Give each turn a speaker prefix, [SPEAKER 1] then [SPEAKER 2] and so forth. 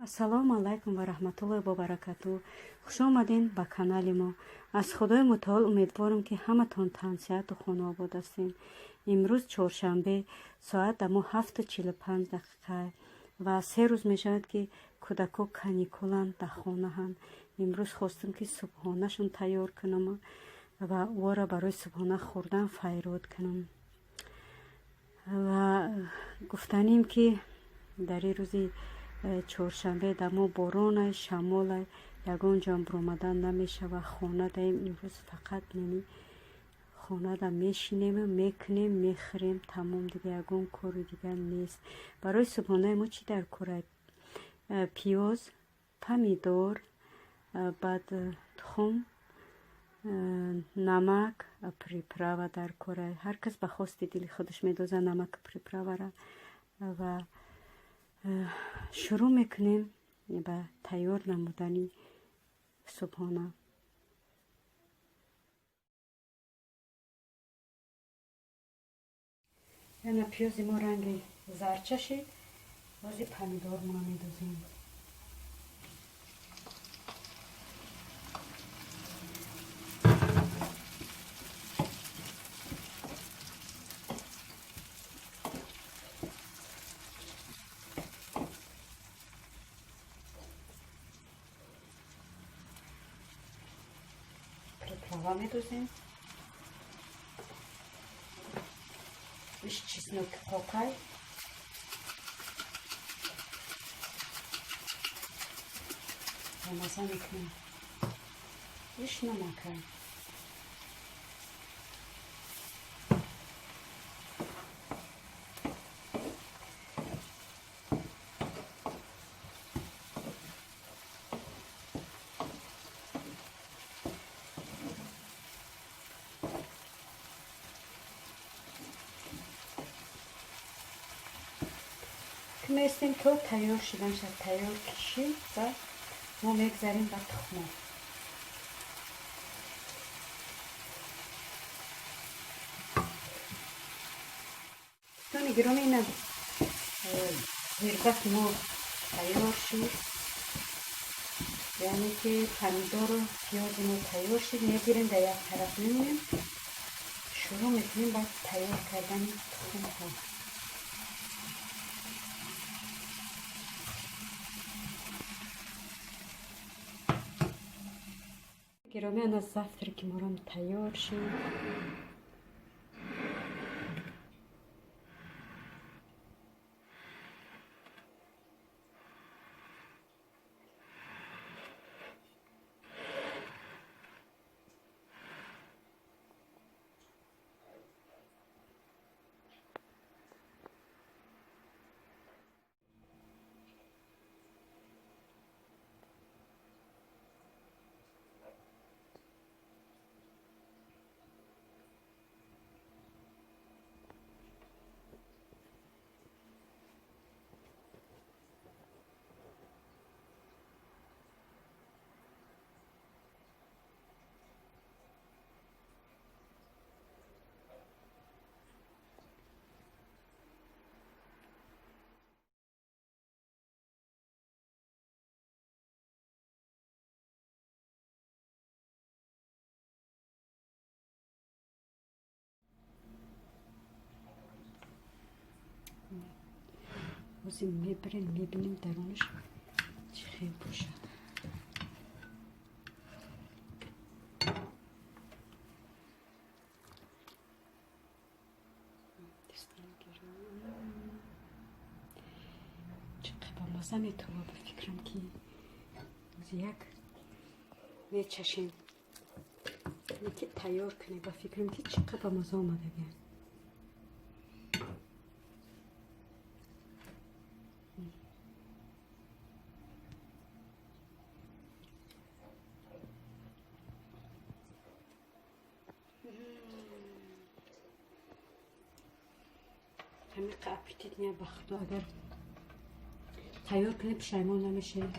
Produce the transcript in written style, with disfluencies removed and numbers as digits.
[SPEAKER 1] Ассалому алайкум ва раҳматуллоҳи ва баракатуҳ. Хуш омадед ба канали мо. Аз Худои мутаол умедворам, ки ҳаматон тансиҳату хонаобод ҳастед. Имрӯз чоршанбе, соат дамо 7:45 дақиқа ва 3 рӯз мешавад, ки кӯдако каникуланд, дар хонаҳанд. Имрӯз хостам, ки субҳонашон тайёр кунам ва ӯро барои субҳона хӯрдан файрод кунам. Ва гуфтанем, ки дар ин рӯзи чоршанбе дамо боронай, шамолай, ягон ҷон биромадан намешава. Хона даем имрӯз, фақат неми хонада мешинему мекунем, мехӯрем, тамом, дига ягон кори дигар нест. Барои субҳонаи мо чӣ дар корай? Пиёз, помидор, баъд тухм, намак, приправа дар корай. Ҳар кас ба хости дили худаш медоза намаку приправара. Ва шурӯъ мекунем ба тайёр намудани субҳона. Яна пиёзи мо ранги зарча шид, бози помидормона медозем. Приправа медозем. Иш чесноки қоқай. Маза мекунем. Иш намакай. Местем то тайёр шудан шад. Тайёр кишид ва мо мегзарем ба тухмо. Дӯстони гиромӣ, ина зирбаки мо тайёр шуд, яъне ки помидору пиёзи мо тайёр шуд. Мегирем, дар як тараф мемонем, шурӯъ мекунем ба тайёр кардани тухмҳо. Гиромӣ, ана завтраки морам тайёр шуд. Ҳозир мебарем, мебинем, дарунаш чӣ хел бошад. Чӣ бамаза метова. Ба фикрам, ки як мечашем, ки тайёр кунем. Ба фикрам, ки чӣ қадр бамаза омадагиам. Ҳамиқа аппетит не, ба Худо, агар тайёр кунем, пушаймон намешавем.